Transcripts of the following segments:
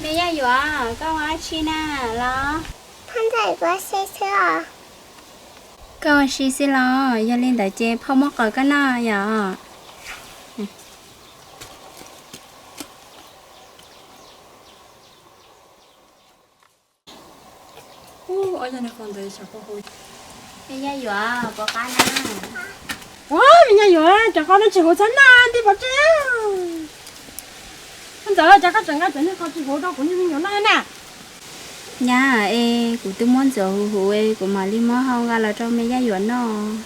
Me Yaj Yuam, koj ua dab tsi na los? Phauj ntxawm, kuv ua si xwb os. Koj ua si xwb los? Yog li ntawd ces phauj muab qaws koj noj yom. Me Yaj Yuam, puas qab na? Ua, Me Yaj Yuam, cov qos no tsis huv txhob noj, nti pov tseg. Phauj ntxawm, cas koj tseem nqa cov niag qos tsis huv rau kuv niag me nyuam noj na? Nyab es, kuv twb muab ntxuav huv huv es kuv mam li muab hau nqa los rau Me Yaj Yuam noj.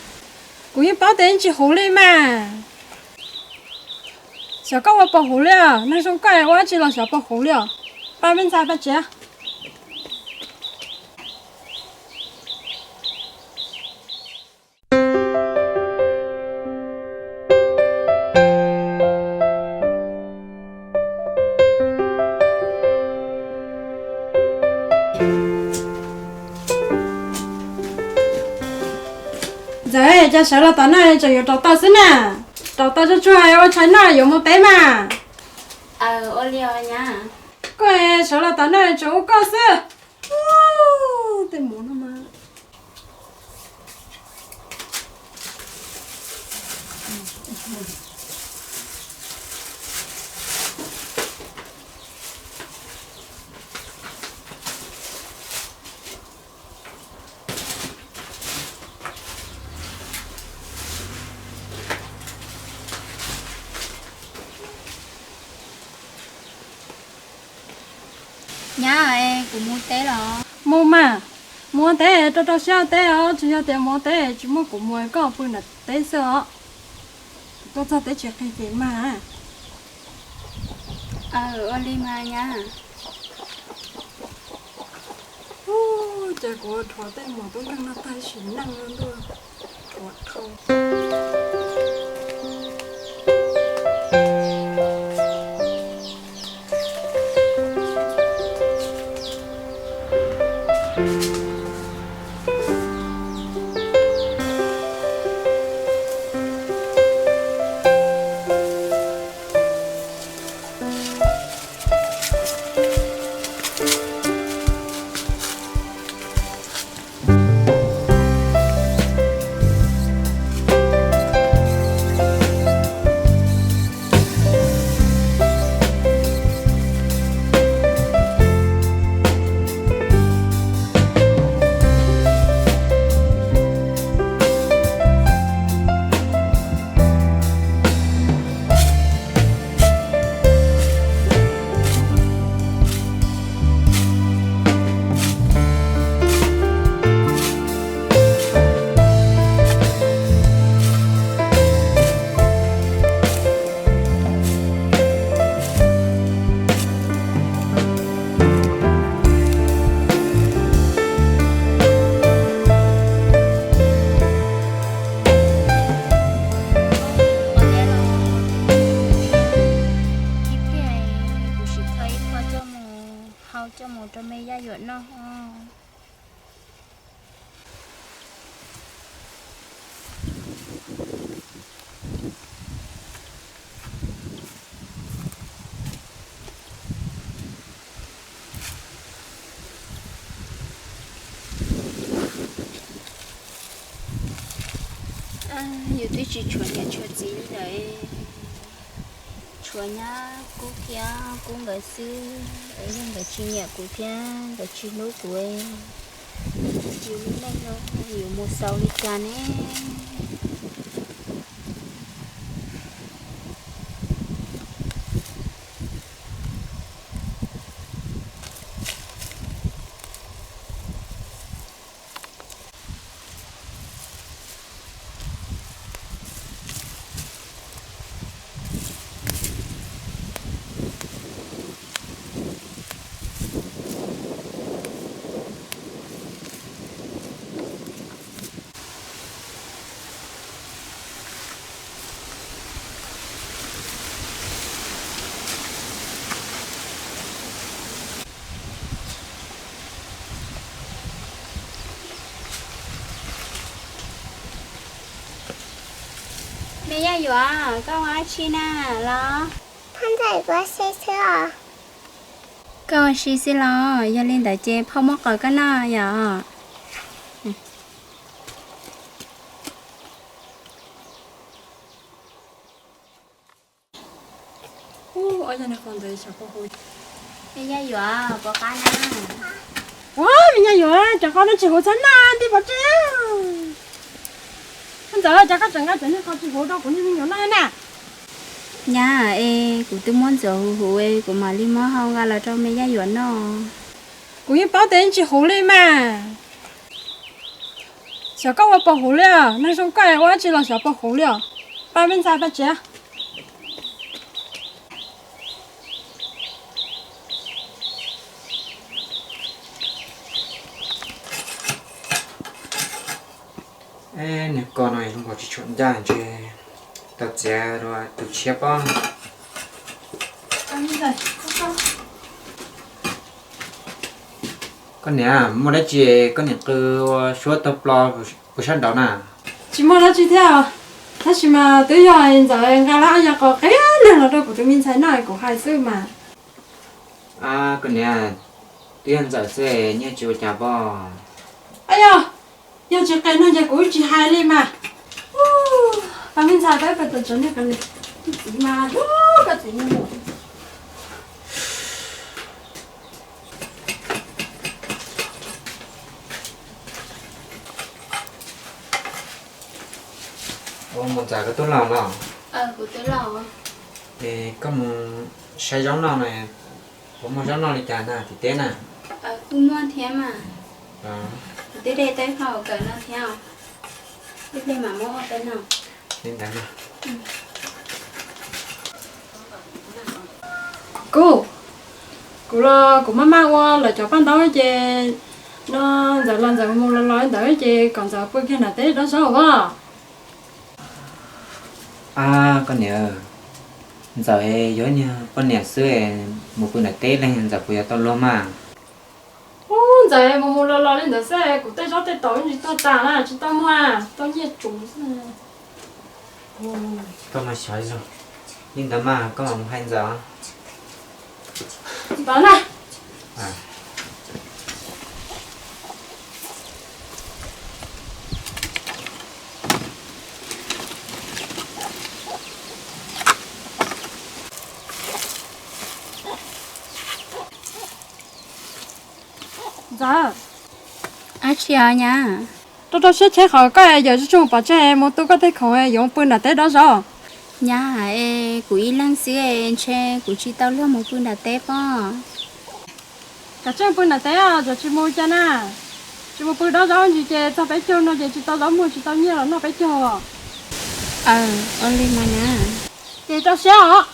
Kuv yeej paub tias yeej tsis huv li mas. Xyov koj ua puas huv li os, neeg zoo koj ua dab tsi los xyov puas huv li os. Pab me ntxhais pab tsev. Ntxawm, cas sawv los tom no tseem yuav rauv taws xwb na? Rauv taws tsuag tsuag ua tshais noj yuav mus teb mas. Koj sawv los tom no tseem ua koj xwb. Tej mov no mas. Nyab, kuv mus teb los? Mus mas, mus teb rau rau siab teb os, tsis yog tias mus teb tsis muaj kuv mus, koj pw nram teb xwb os. Tuaj txog teb tsis qhia ces mas. Ua li mas nyab. Ces kuv rhuav tej mos tub nkeeg no tag sim neej ntuj, rhuav dhau. Kuv sim thaij ib qho coj mus hau coj mus rau me Yaj Yuam noj. Yus twb tsis tshuav niam tshuav txiv li lawm, tshuav nyab Kub thiab Kub nkawd xwb, yog nkawd tsis nyiam kuv thiab nkawd tsis hlub kuv, yus lub neej no yuav mus xaus li cas ne? Me Yaj Yuam, koj ua dab tsi na los? Phauj ntxawm, kuv ua si xwb os. Koj ua si xwb los? Yog li ntawd ces phauj muab qos koj noj yom. Me Yaj Yuam, puas qab na? Ua, Me Yaj Yuam, cov qos no tsis huv txhob noj, nti pov tseg. Ntxawm, cas koj tseem nqa cov niag qos tsis huv rau kuv niag me nyuam noj na? Nyab es, kuv twb muab ntxuav huv huv es kuv mam li muab hau nqa los rau Me Yaj Yuam noj. Kuv yeej paub tias yeej tsis huv li mas. Xyov koj ua puas huv li os, neeg zoo koj ua dab tsi los xyov puas huv li os. Pab me ntxhais pab tsev. Nws ko no zoo nkaus tsis tshua ncaj ntshe tau txiav dua tus tshiab pob. Koj niam, muaj dab tsi koj niam qw ua suab tag plo puas sab nraud na? Tsis muaj dab tsi thiab, tab sis mas twb yog Ntxawm nqa lawm ob yog qos qias neeg los rau kuv tus me ntxhais noj kuv hais xwb mas. Koj niam, twb yog Ntxawm xwb, nyiaj tsis ua cas pob. Yog, yog tsis qias neeg ces kuv tsis hais li mas. Pab me ntxhais pab pab tau tso niag qos li. Txiv mas, koj txiv me nyuam. Ua, Mus Ntxawm, koj twb los los? Koj mus saib zaub noj no, puas muaj zaub noj li cas na tim teb na? Kuj muaj thiab mas. Kuv twb de tau ib qho kawm no thiab, ib pliag mam muab ua peb noj. Kuv, kuv los kuv maj maj ua lawv cov paj ntaub ces no Ntxawm los Ntxawm mus los los ntawd ces kom Ntxawm pw kiag nram teb dob zaub os. Koj niam, Ntxawm yog ib niag poj niam xwb, mus pw nram teb leej Ntxawm puas yuav tau luag mas? Ub, Ntxawm mus mus los los li ntawd xwb, kuv tej zaub tej taum yeej tsis tuag tas na, tsis tau muag, tau nyiaj tsuv xwb. Koj mas xyov zoo li ntawd mas koj mam mus hais Ntxawm. Ntxawm, dab tsi os nyab? Rau rau siab cheb qhov koj yawm tsis tshua pov tseg mus tu koj tej khoom yuav pw nram teb dob zaub. Nyab, es kuv ib leeg xwb es ntshe kuv tsis tau luag mus pw nram teb pob. Kav tsij pw nram teb, tsis mus cas na. Tsis mus pw dob zaub ntsis ces txog peb caug no ces tsis tau zaub muag tsis tau nyiaj los noj peb caug. Aw, ua li mas nyab. Ces rau siab os.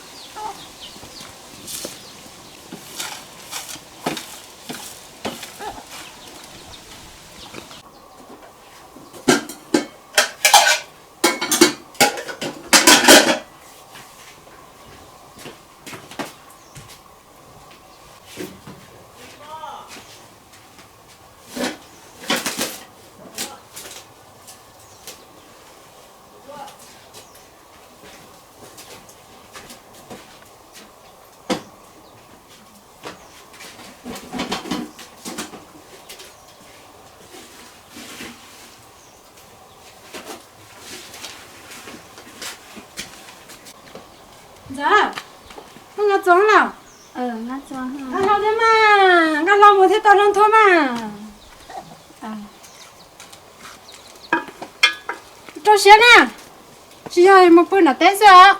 Ntxawm, koj nqa txuas los? Nqa hlo thiab mas, nqa hlo mus thiaj tau hlo nthua mas. Rau siab na, tsis yog mus pw nram teb xwb os.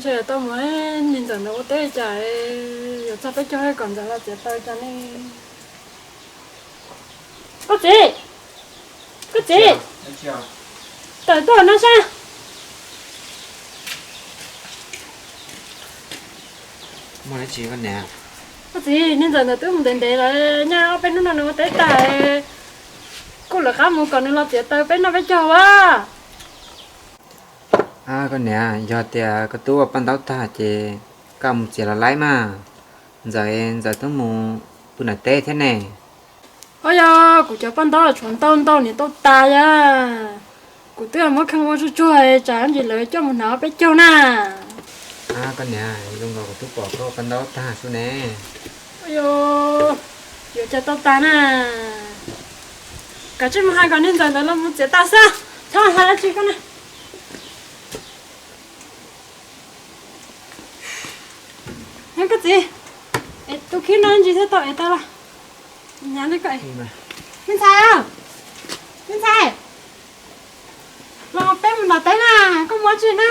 Tau mus, niag ntxawm ntawd ua teb cas yuav txog peb caug kom ntxawm los txiav taws cas ne. Koj txiv, koj txiv, tawm tuaj no saib. Koj txiv, niag ntxawm ntawd twb mus ntev ntev lawm, nyob ob peb hnub no nws ua teb tas, kuj lawv qab mus kom nws los txiav taws peb noj peb caug as. Koj niam, yog tias koj tub ua paj ntaub tag ces koj mus txiav los laib mas. Ntxawm, ntxawm twb mus pw nram teb thiab ne. Au, yog kuv cov paj ntaub tshuav ntau ntau niam tau tas yog. Kuv twb muab kheej ua tsuag tsuag tsam ntsis lawv coj mus hnav peb caug na. Koj niam, zoo nkaus kuv twb pom koj ua paj ntaub tag xwb ne. Au, yuav cas tau tas na. Kav tsij mus hais kom niag ntxawm ntawd los mus txiav taws xwb, txhob hais dab tsi koj na. Koj txiv, es tus khib no ntsis thiaj tau ev tau los? Me ntxhais, me ntxhais, los peb mus nram teb na, koj mus dab tsi na?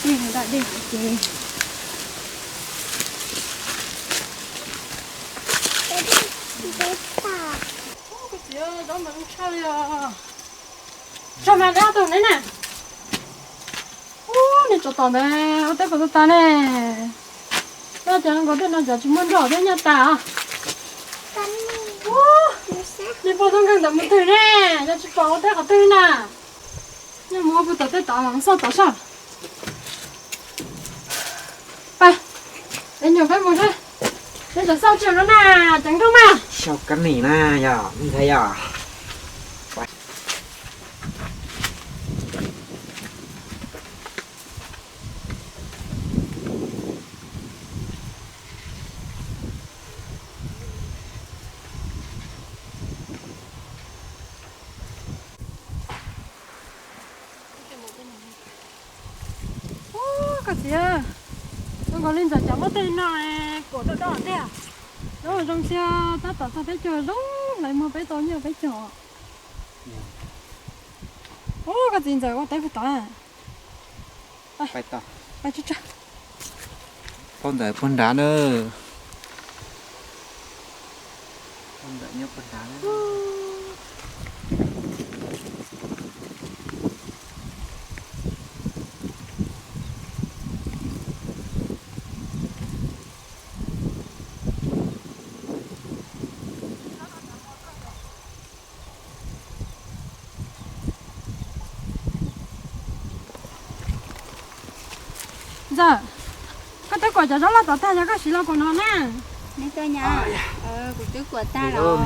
Dej no dej ces. Koj txiv, zaub mas zoo tshaj li os. Tso mas dab tus neb na. Ub, niag tsov tom ntawd ua teb puas tau tas ne. Noj cov nkaus tej no cov tsis muaj nroj thiab nyob tas. Ub, niag poj tub nkeeg ntawd mus twg ne, yog tsis pom ua teb qhov twg na. Nyob mus ua pug tom tej tod los xauj tom soj. Pab, es nyuam peb mus seb, peb tseem xauj tsis no na, ceev nrooj mas. Xauj kab nim na, yog me ntxhais yog. Ub, koj txiv, zoo nkaus li ntxawm cov muab tej no kuam doj doj tiag. Zoo zoo xwb, tab tom txog peb caug zoo, lawv muag peb tau nyiaj peb caug. Ub, koj txiv, ntxawm ua teb puag tod. Pab ntxawm puag nrad na. Pab ntxawm nyob puag nrad na. Ntxawm, koj twb kuam cov zaub loj tod tag, yog koj siv los kuam no na. Kuv twb kuam tag los.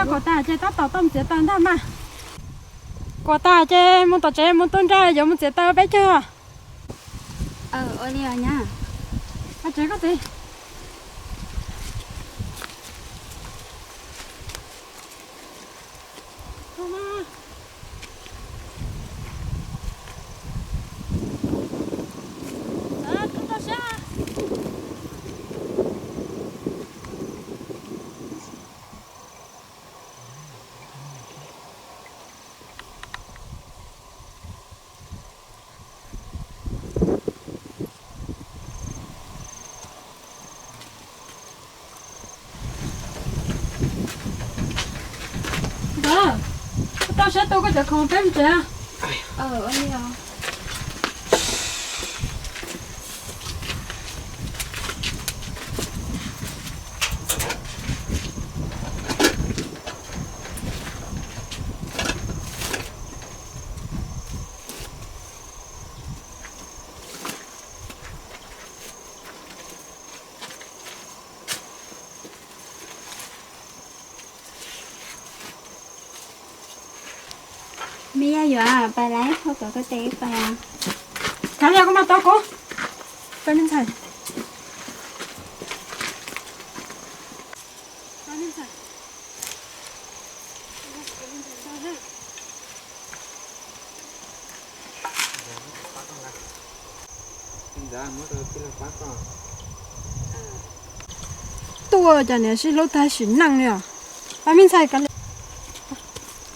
Kuam tag ces tab tom tau mus txiav taws ntag mas. Kuam tag ces mus tom tsev mus tu nra yuav mus txiav taws peb caug. Ua li os nyab. Tsev koj txiv. Ntxawm, koj tau siab tu koj cov khoom peb mus tsev. Me Yaj Yuam, pais lawm, thauj kom koj tes pais. Kav liam, koj mas tau koj. Pab me ntxhais. Tuaj cas niam sib hlub tag sim neej li os. Pab me ntxhais kav liam.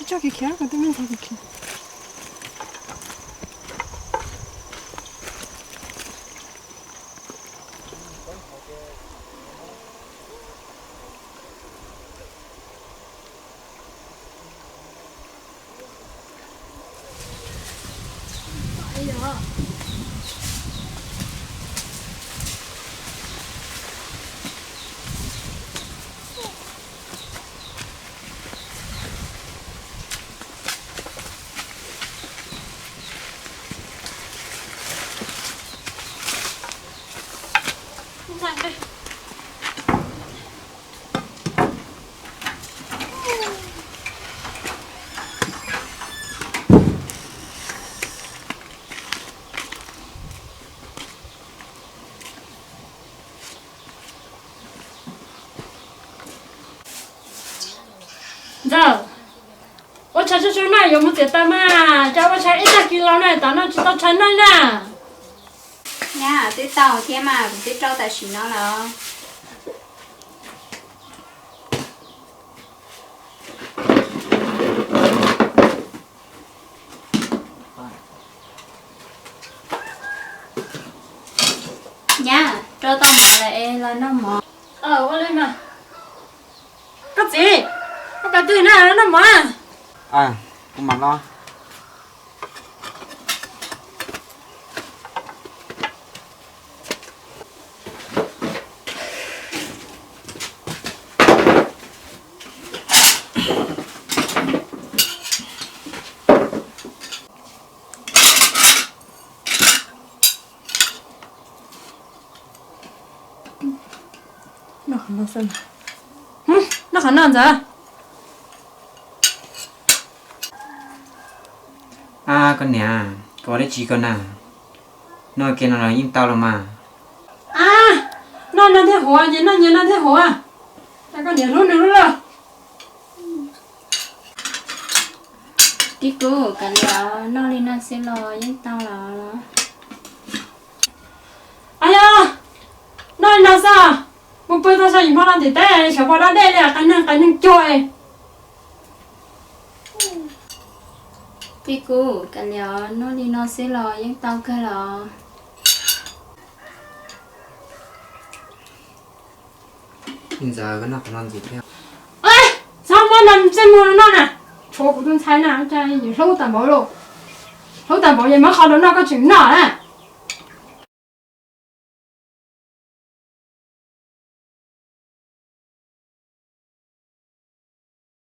Tso kiag khiav, kuv tus me ntxhais kiag khiav. Ntxawm, ua tshais tsuag tsuag na, yuav mus txiav taws mas, cas ua tshais ib tag kis los na, tom no tsis tau tshais neej na. Nyab, twb tau thiab mas, kuv twb rau tam sim no lawm. Nyab, rau tau mov lawm es los noj mov. Ua li mas. Koj txiv, koj pais twg na, los noj mov. Kuv mam los. Noj qhov no xwb. Noj qhov no ntxawm. A, koj niam, koj ua dab tsi koj na? Noj kiag no los yeej tau los mas. A, noj no thiaj huv ces noj nyias no thiaj huv. Koj niam hlub nws lub lawm. Tij Kuv, kav liam, noj li no xwb los yeej tau los. Aw yog, noj li no xwb, mus pw tag so yim hmo no ntim teb sawv pos da dej li qe neeg qe neeg cuag. Tij Kuv, kav liam, noj li no xwb los yeej tau kawg los. Ntxawm, koj noj qhov no ntxiv thiab. Txhob muab no txaj muag rau noj na, tshuav kuv tus ntxhais na, hlub tas npaum li, hlub tas npaum es muab qhov rau noj koj tseem noj na.